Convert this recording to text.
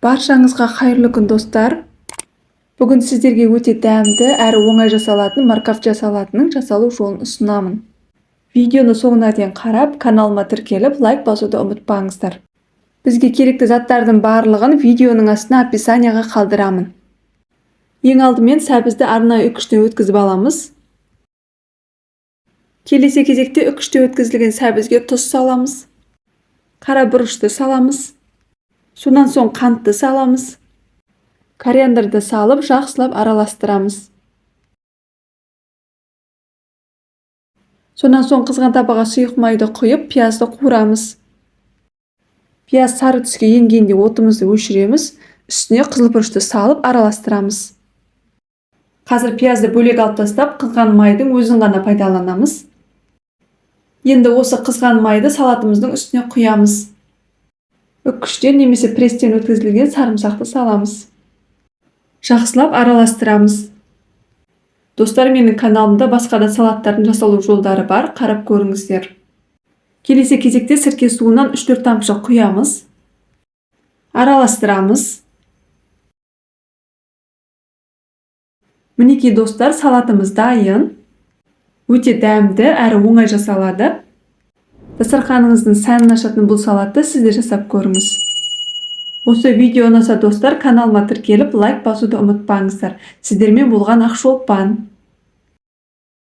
Баршаңызға қайырлы күн, достар! Бүгін сіздерге өте дәмді әрі оңай жасалатын морковча салатының жасалу жолын ұсынамын. Видеоны соңына дейін қарап, каналыма тіркеліп, лайк басуды ұмытпаңыздар. Бізге керекті заттардың барлығын видеоның астына описанияға қалдырамын. Ең алдымен сәбізді арнайы үкіштен өткізіп аламыз. Келесі кезекте үкіште өткізілген сәбізге тұз саламыз. Қара бұрышты саламыз. Сонан соң қантты саламыз. Кориандрды салып, жақсылап араластырамыз. Сонан соң қызған табаға сұйық майды құйып, пиязды қуырамыз. Пияз сары түске енгенде отымызды өшіреміз, үстіне қызыл бұрышты салып араластырамыз. Қазір пиязды бөлек алып тастап, қызған майдың өзін ғана пайдаланамыз. Енді осы қызған майды салатымыздың үстіне құямыз. Үккіштен немесе пресстен өткізілген сарымсақты саламыз. Жақсылап араластырамыз. Достар, менің каналымда басқа да салаттардың жасалу жолдары бар, қарап көріңіздер. Келесі кезекте сірке суынан 3-4 тамшы құямыз. Араластырамыз. Мінекей, достар, салатымыз дайын. Өте дәмді әрі оңай жасалады. Дастарханыңыздың сәнін ашатын бұл салатты сіз де жасап көріңіз. Осы видео ұнаса, достар, каналыма тіркеліп, лайк басуды ұмытпаңыздар. Сіздермен болған Ақшолпан.